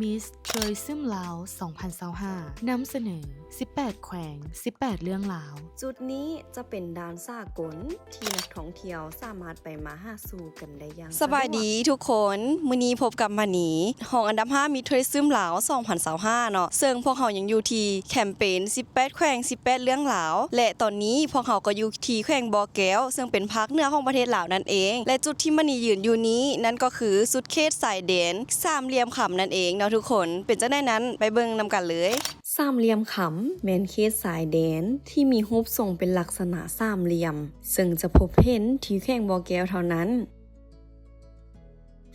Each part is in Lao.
Miss Tourism ລາວ ສອງພັນຊາວຫ້າ ນຳສະເໜີ ສິບແປດແຂວງ ສິບແປດເລື່ອງລາວ. ຈຸດນີ້ຈະເປັນດ່ານສາກົນທີ່ນັກທ່ອງທ່ຽວສາມາດໄປມາຫາສູ່ກັນໄດ້ຢ່າງສະດວກ. ສະບາຍດີທຸກຄົນ, ມື້ນີ້ພົບກັບມະນີ ຮອງອັນດັບຫ້າ Miss Tourism ລາວ ສອງພັນຊາວຫ້າ ເນາະ, ເຊິ່ງພວກເຮົາຍັງຢູ່ທີ່ແຄມເປນ ສິບແປດແຂວງ ສິບແປດເລື່ອງລາວ ແລະ ຕອນນີ້ພວກເຮົາກໍຢູ່ທີ່ແຂວງບໍ່ແກ້ວ ເຊິ່ງເປັນພາກເໜືອຂອງປະເທດລາວນັ້ນເອງ ແລະ ຈຸດທີ່ມະນີຢືນຢູ່ນີ້ ນັ້ນກໍຄືສຸດເຂດຊາຍແດນສາມຫຼ່ຽມຄຳນັ້ນເອງເນາະທຸກຄົນ. ເປັນຈັ່ງໃດນັ້ນ ໄປເບິ່ງນຳກັນເລີຍ. ສາມຫຼ່ຽມຄຳແມ່ນເຂດຊາຍແດນທີ່ມີຮູບຊົງເປັນລັກສະນະສາມຫຼ່ຽມ ເຊິ່ງຈະພົບເຫັນທີ່ແຂວງບໍ່ແກ້ວເທົ່ານັ້ນ.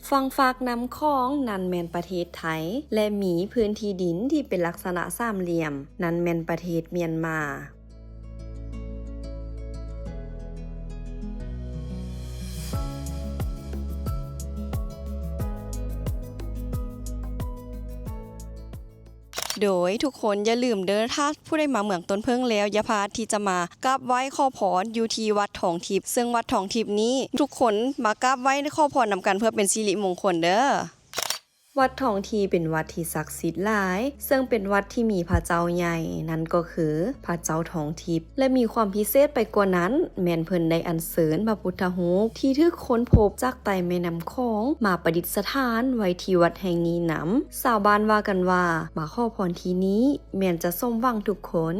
ຝັ່ງຟາກນ້ຳຂອງນັ້ນແມ່ນປະເທດໄທ ແລະ ມີພື້ນທີ່ດິນທີ່ເປັນລັກສະນະສາມຫຼ່ຽມ ນັ້ນແມ່ນປະເທດມຽນມາ. ໂດຍທຸກຄົນຢ່າລືມເດີ້ ຖ້າຜູ້ໃດມາເມືອງຕົ້ນເຜິ້ງແລ້ວ ຢ່າພາດທີ່ຈະມາກາບໄຫວ້ຂໍພອນຢູ່ທີ່ວັດທອງທິບ, ເຊິ່ງວັດທອງທິບນີ້ ທຸກຄົນມາກາບໄຫວ້ຂໍພອນນຳກັນເພື່ອເປັນສິລິມົງຄົນເດີ້. ວັດທອງທິບເປັນວັດທີ່ສັກສິດຫຼາຍ, ເຊິ່ງເປັນວັດທີ່ມີພະເຈົ້າໃຫຍ່, ນັ້ນກໍຄືພະເຈົ້າທອງທິບ, ແລະ ມີຄວາມພິເສດໄປກວ່ານັ້ນ ແມ່ນເພິ່ນໄດ້ອັນເຊີນພະພຸດທະຮູບທີ່ຖືກຄົ້ນພົບຈາກໃຕ້ແມ່ນ້ຳຂອງມາປະດິດສະຖານໄວ້ທີ່ວັດແຫ່ງນີ້ນຳ. ຊາວບ້ານວ່າກັນວ່າ ມາຂໍພອນທີ່ນີ້ແມ່ນຈະສົມຫວັງທຸກຄົນ.